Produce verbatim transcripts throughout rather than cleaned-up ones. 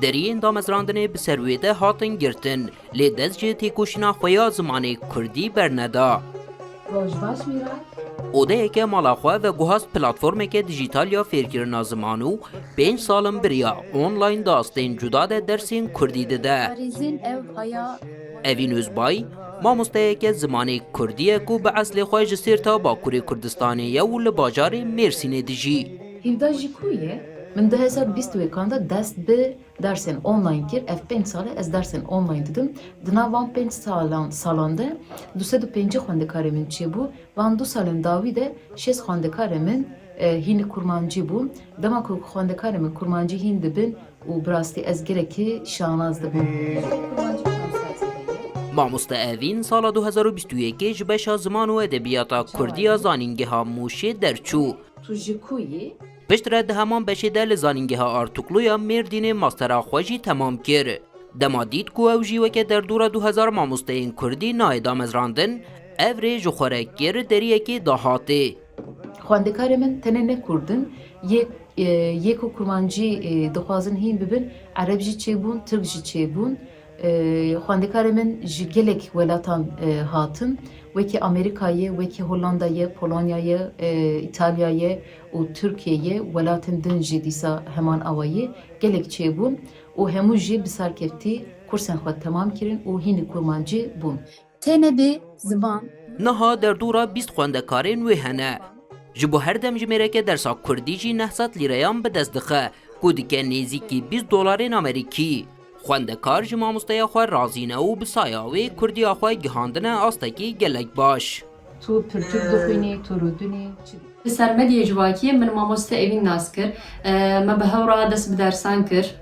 Deriyên damezrandinê bi ser wê de hatin girtin, lê dest ji têkoşîna xwe ya zimanê kurdî berneda. Roj baş Mîray. Odeyeke mala xwe veguhast platformeke dijîtal ya fêrkirina ziman û pênc sal in biriya online di astên cuda de dersên kurdî dide. Parêzên ev haya Evîn Özbay, mamosteyeke zimanê kurdî ye ku bi eslê xwe ji Sêrta Bakurê Kurdistanê ye û li bajarê Mêrsînê dijî. Hevda jî ku ye? Min du hezar bîst û yekan de dest bi dersên online kir. Ev pênc sal e ez dersên online didim. Di nav van pênc salan, salan de du sed û pêncî xwendekarê min çêbû. Van du salên dawî de şêst xwendekarê min, e, hînî kurmancî bûn. Dema ku xwendekarê min kurmancî hîn dibin û bi rastî ez gelekî şanaz dibim. Mamoste Evîn sala du hezar û bîst û yekê ji beşa ziman û edebiyata kurdî ya Zanîngeha Mûşê derçû. Tu ji ku yî? Piştre di heman beşê de li Zanîngeha Artuklu ya Mêrdînê mastera xwe jî temam kir. Dema dît ku ew jî weke derdora du hezar mamosteyên kurdî nayê damezrandin, ev rê ji xwe re kir deriyekê dahatê. Xwendekarê min tenê ne kurd in, yê, e, yê ku kurmancî, e, dixwazin hîn bibin, ereb jî çêbûn, tirk jî çêbûn. E, xwendekarê min ji gelek welatan, e, hatin. Wekî Amerîkayê, wekî Hollandayê, Polonyayê, e, Îtalyayê û Tirkiyeyê, welatên din jî dîsa heman awayî gelek çêbûn û hemû jî bi sarkeftî kursên xwe temam kirin û hînî kurmancî bûn. Tenê bê ziman. Niha derdora bîst xwendekarên wê hene. Ji bo her demjimêreke dersa kurdî jî neh sed lîreyan bi dest dixe, ku dike nêzîkî bîst dolarên amerîkî. Xwendekar ji mamosteya xwe razî ne û bi saya wê kurdiya xwe gihandine astekî gelek baş. Tu pirtûk dixwînî, tu rûdinî, çi dikî? Li ser medyayê civakî min mamoste Evîn nas kir. E, me bi hev re dest bi dersan kir.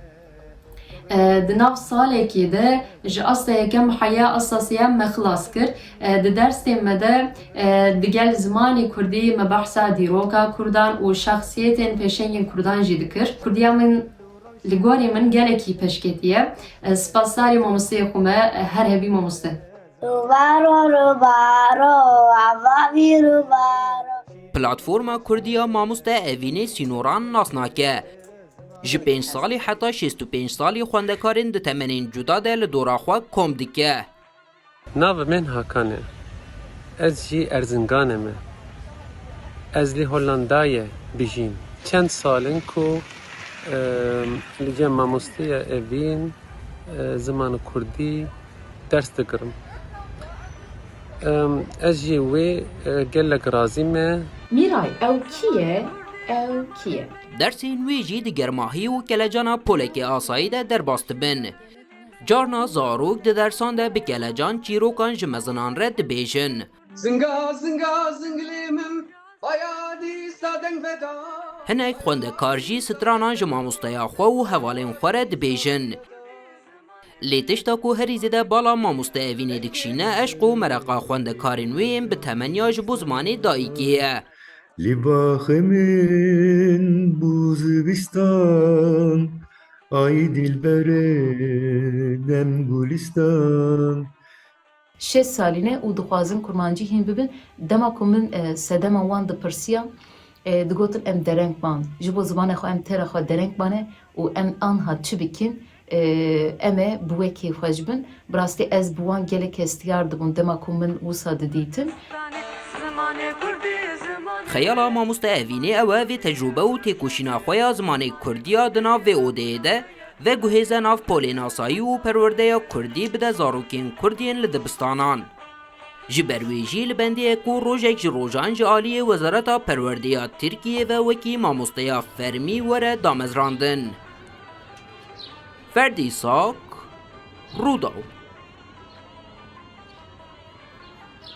E, di nav salekê de ji asta yekem heya asta sêyem me xilas kir. E, di dersên me de, e, digel zimanê kurdî me behsa dîroka kurdan û şexsiyetên pêşengên kurdan jî dikir. Kurdiya min li gorî min gelekî peşketiye. E, spasdarî mamosteyê xwe me, e, her hebî mamoste. Rûbaro, rûbaro, evavî rûbaro. Platforma Kurdî ya Mamoste Evînê sînoran nas nake. Ji pênc salî heta şêst û pênc salî xwendekarên di temenên cuda de li dora xwe kom dike. Navê min Hakan e. Ez jî Erzinganê me. Ez li Hollandayê bijîm. Çend sal in ku, e, li cem mamosteya Evîn, e, zimanê kurdî ders digirim. Em, ez jî wê, e, gelek razî me. Mîray, ew kî ye? Ew kî ye? Dersên wê jî di germahî û kelecana polekê asayî de derbas dibin. Carna zarok di dersan de bi kelecan çîrokan ji mezinan re dibêjin. Zinga, zinga, zingilê min, aya dîsa deng veda. Hinek xwendekar jî stranan ji mamosteya xwe û hevalên xwe re dibêjin. Lê tişta ku herî zêde bala mamoste Evînê dikişîne eşq û mereqa xwendekarên wê yên bi temenya ji bo zimanê dayikê ye. Li baxê min bû zivistan, ay dilberê dem gulistan. Şêst salî ne û dixwazin kurmancî hîn bibin. Dema ku min, e, sedema wan dipirsiya, e, digotin em dereng ban. Ji bo zimanê xwe em têra xwe dereng bane û em anha çi bikin, e, em ê bi we kêfxweş bin. Bi rastî ez bi wan gelek hestiyar dibûm dema ku min wisa didîtin. Xeyala mamoste Evînê ew e vê tecrûbe û têkoşîna xwe ya zimanê kurdî ya di nav vê odeyê de veguhêze nav polên asayî û perwerdeya kurdî bide zarokên kurd yên li dibistanan. Ji ber wê jî li bendê ye ku rojek ji rojan ji aliyê Wezareta Perwerdê ya Tirkiyê ve wekî mamosteya fermî were damezrandin. Ferdî Sak, Rûdaw.